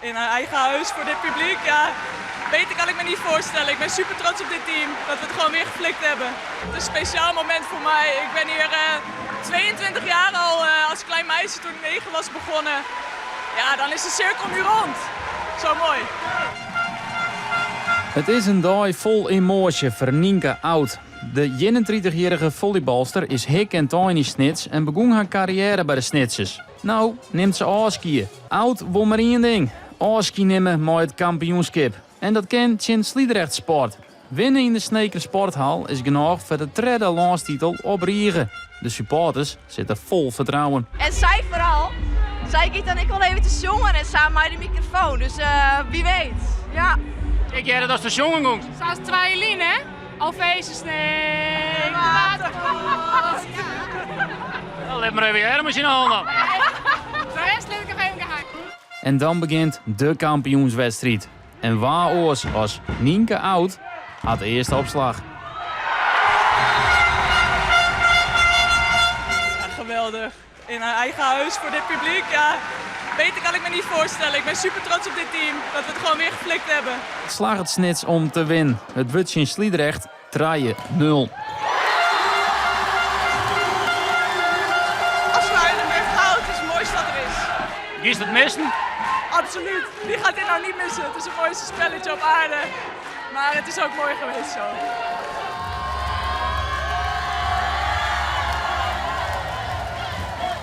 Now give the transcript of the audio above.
In eigen huis voor dit publiek. Ja, beter kan ik me niet voorstellen. Ik ben super trots op dit team. Dat we het gewoon weer geflikt hebben. Het is een speciaal moment voor mij. Ik ben hier 22 jaar al als klein meisje toen ik 9 was begonnen. Ja, dan is de cirkel nu rond. Zo mooi. It is in dei fol emoasje foar Nynke Oud. De 31-jierrige follybalster is hik en tein yn Snits en begûn har karriêre by de Snitsers. No nimt se ôfskie. Oud wol mar ien ding, ôfskie nimme mei it kampioenskip. En dat kin tsjin Sliedrecht Sport. Winne yn de Sneker Sporthal is genôch foar de tredde lânstitel op rige. De supporters sitte fol fertrouwen. En sy foaral. Sy giet dan ek wol even te sjongen en sa mei de mikrofoon. Dus wie weet. Ja. Ik hearde datst te sjongen gongst. Sa as twa jier lyn, hè? Al Sneek, de waterpot. Ja, lit mar even hearre mei syn allen dan. De rest lit ik noch even geheim. En dan begjint de kampioenswedstriid. En wa oars as Nynke Oud hat de earste opslach. Ja, geweldig. In haar eigen huis voor dit publiek. Ja, beter kan ik me niet voorstellen. Ik ben super trots op dit team. Dat we het gewoon weer geflikt hebben. It slagget Snits om te winnen. It wurdt tsjin Sliedrecht 3-0. Afsluiten met goud is het mooiste wat er is. Giest it missen? Absoluut. Wie gaat dit nou niet missen? Het is het mooiste spelletje op aarde. Maar het is ook mooi geweest zo.